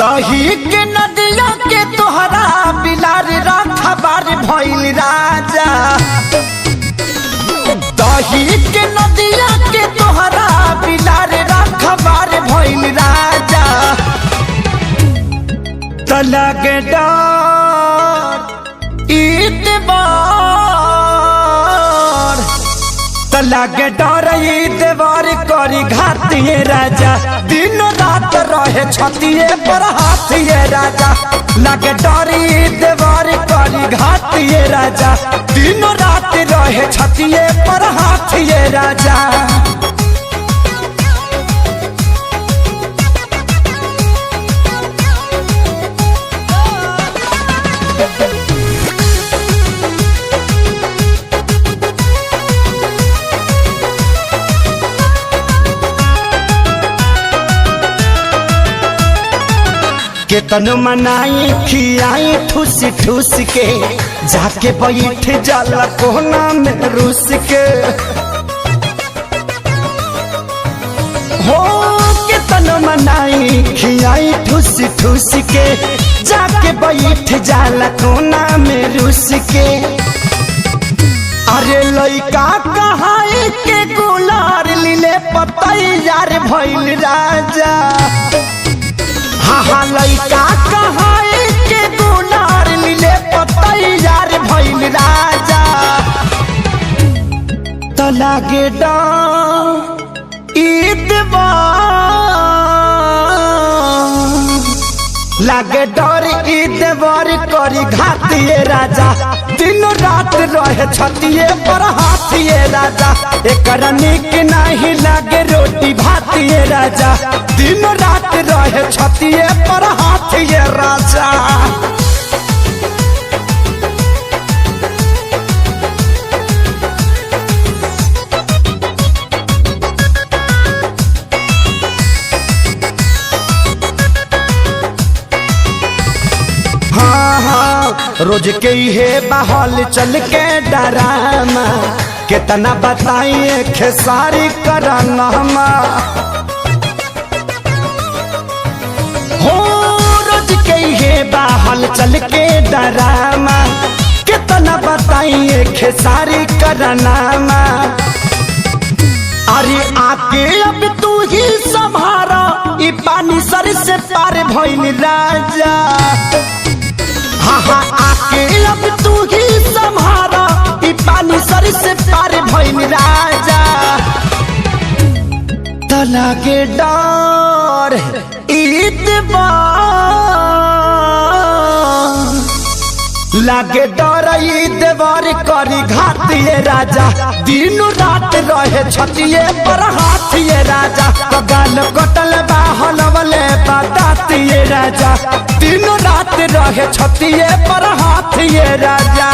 दही के नदिया के तोहरा बिलार रखबार भइल राजा। दही के नदिया के तोहरा बिलार रखबार भइल राजा। तलग डर ईतबार, तलग डर ईतबार करी घातिए राजा। दिन रात रहे छतिए पर हाथिए राजा। लगे डर ईतबार करी घातिए राजा। दिन रात रहे छतिए पर हाथिए राजा। केतन मनाई खियाई ठूस ठूस के, जाके बैठ जाला कोना में रूस के। हो केतन मनाई खियाई ठूस ठूस के, जाके बैठ जाला कोना में रूस के। अरे लइका कहाई के गुलार लीले पतैयार भइल राजा। हाँ हाँ लइका कहाई के गुनार लीले पतैयार भइल राजा। त लागे ईदवार, लागे डर ईदवार करी घातिए राजा। दिन रात रहे छतिए पर हाथिए राजा। एकरा निक नहीं लागे रोटी भातिए राजा। दिन रात रहे छतिए पर हाथिए राजा। हाँ हाँ रोज के हे बहल चल के डरामा, कितना बताइए खेसारी कराना। हो रोज के हे बहल चल के डरामा, कितना बताइए खेसारी कराना। अरे आके अब तू ही संभारा, ई पानी सर से पार भइल राजा। हाँ हाँ आके अब तू ही संभारा, ई पानी सर से पार भइल राजा। त लागे डर ईतबार, लागे डर ईतबार करी घातिए राजा। दिन रात रहे छतिए पर हाथिए राजा। गाल कटल बा हलवले बतातिए राजा। दिन रात रहे छतिए पर हाथिए राजा।